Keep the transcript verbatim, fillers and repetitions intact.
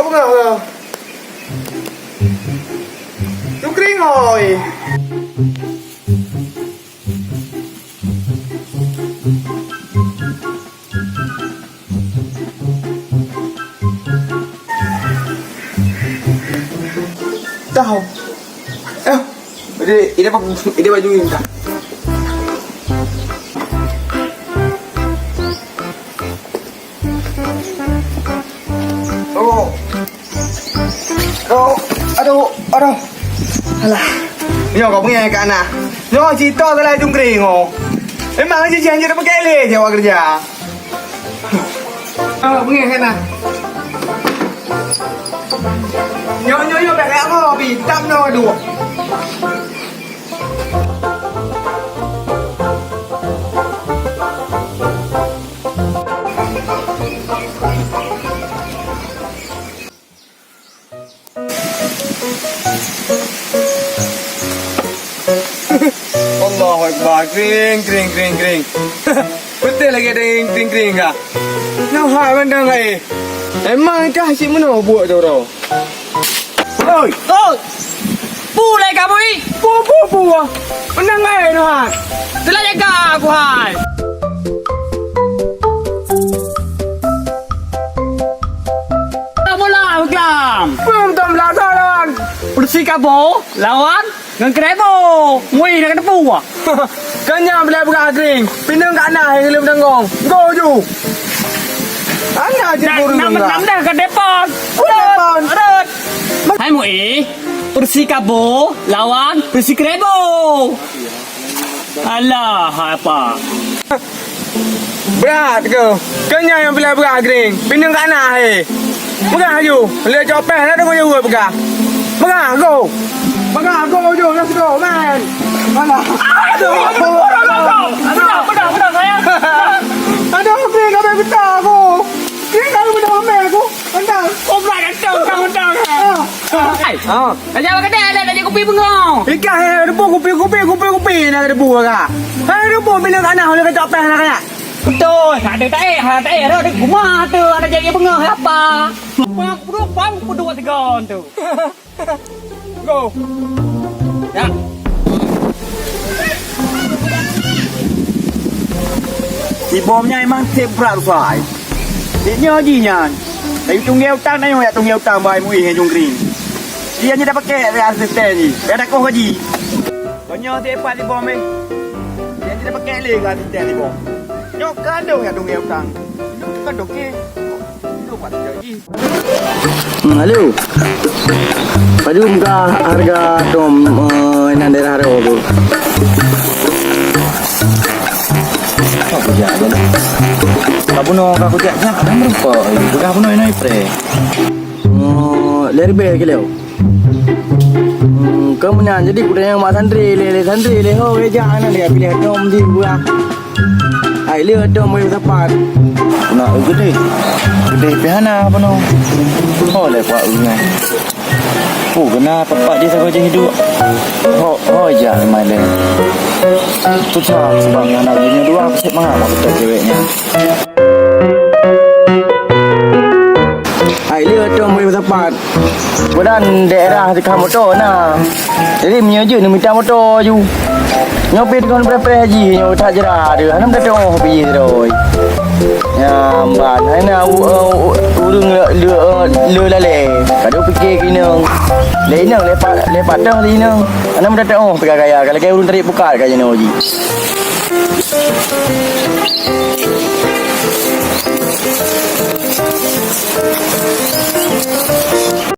Peugah lah. Cungkring hoi. Tahu. Eh, ide, ide apa? Ide baju ni tak? Oh. Aduh, aduh, aduh. Alah. Nyoe kau pengen kat anak. Nyoe cerita salah cungkring oh. Memang si Jan je dah pakai leh je awak kerja. Oh, pengen kat anak. Nyoe, nyoe, nyoe, bèk raya ngopi. Tam nyoe dua. Allahu Akbar. Kring, kring, kring, kring. Beutôi lagèe daging kring-kring ka. Nyoe hai mandang hai. Emang kah cit meunoe buet tu, bro? Oi! Oi! Peue lé kamoe? Peue, peue, peue? Mandang hai nyoe hai. Teulak jaga aku hai. Bola Islam. Peue tom lawan? Persikabo lawan ngon Krebo. Wih, nak kena peue? Keu nyan bela beurah kring, pineung ka na hai ngon lôn tanggong. Go ju. Ana je guru nam, nam dah ke depan. Ke depan. Rot. Hai Mu'i, Persikabo lawan Persikrebo. Alah, apa? Brat ke? Keu nyan nyang bela beurah kring, pineung ka na hai. Peugah aju, lé copéh na deungon jaweueb peugah. Peugah, go. Peugah, go, go, let's go, man. Alah. Aduh, aduh, aduh, aduh, aduh, aduh, sayang. Aduh, kring ka beuta aku. Kring ka beuta amé aku. Mantap. Oh, brat ganteng, kau ganteng. Ah. Hai. Ah. Raja Bagdad ada, ada kupi bengong. Ikan hai debu kupi, kupi, kupi, kupi na debu ka. Hai debu bila ka na oleh kacok peh na kaya. Betul, ada tak eh, ada tak eh, ada guma tu, ada jadi bengong apa? Pang puduk, pang puduk tegon tu. Go. Ya. Si Bom nyan memang sép brat rupa ai. Dek nyoe jih nyan. Dari tunggé utang na nyoe jak tunggé utang bak M U I ngon Jungkring. Dia nyoe dah pakai asisten jih. Dah dakoh gaji. Kon nyoe si Epat si Bom eh. Dia nyoe dah pakai lé keu asisten si Bom. Nyoe kandong jak tunggé utang. Nyoe kandong ke. Nyoe pat jih. Hmm, halo. Padum kah harga tom, eh, inan daerah Rawa tu? Apa kujak je dah? Ka bunoe ka kujak, jak, kadang meureumpok. Peugah bunoe inoe ipre. Oh, lhèe ribèe kilo. Hmm, keu meunan jadi kutanyong mak santri, lé, lé santri, lé ho, jak, aneuk dia piléh tom di buah. Hai lé tom wei sapat. Nak geudeh. Geudeh pih hana bunoe. Ho lé pak ureueng nyan. Oh, kena tepat dia sagoe jih hidup. Ho, ho jak lemai lé. Susah sebab aneuk jih nyoe dua, sép mangat mak beutôi cewek nyan. Hai lé tom wei sapat. Bulan daerah teuka moto na. Jadi meunyoe jeuet neumita moto aju. Nyoe pih deungon preh-preh jih nyoe that jera deuh. Hana meutateuoh pih jih terus. Nyan ban. Hai na u-, u-, ureueng le, le, le lalé. Ka dipike keu inong. Lé inong, lé pa-, lé patéh lé inong. Hana meutateuoh pih ka kaya. Ka lagèe ureueng tarék pukat ka jinoe jih.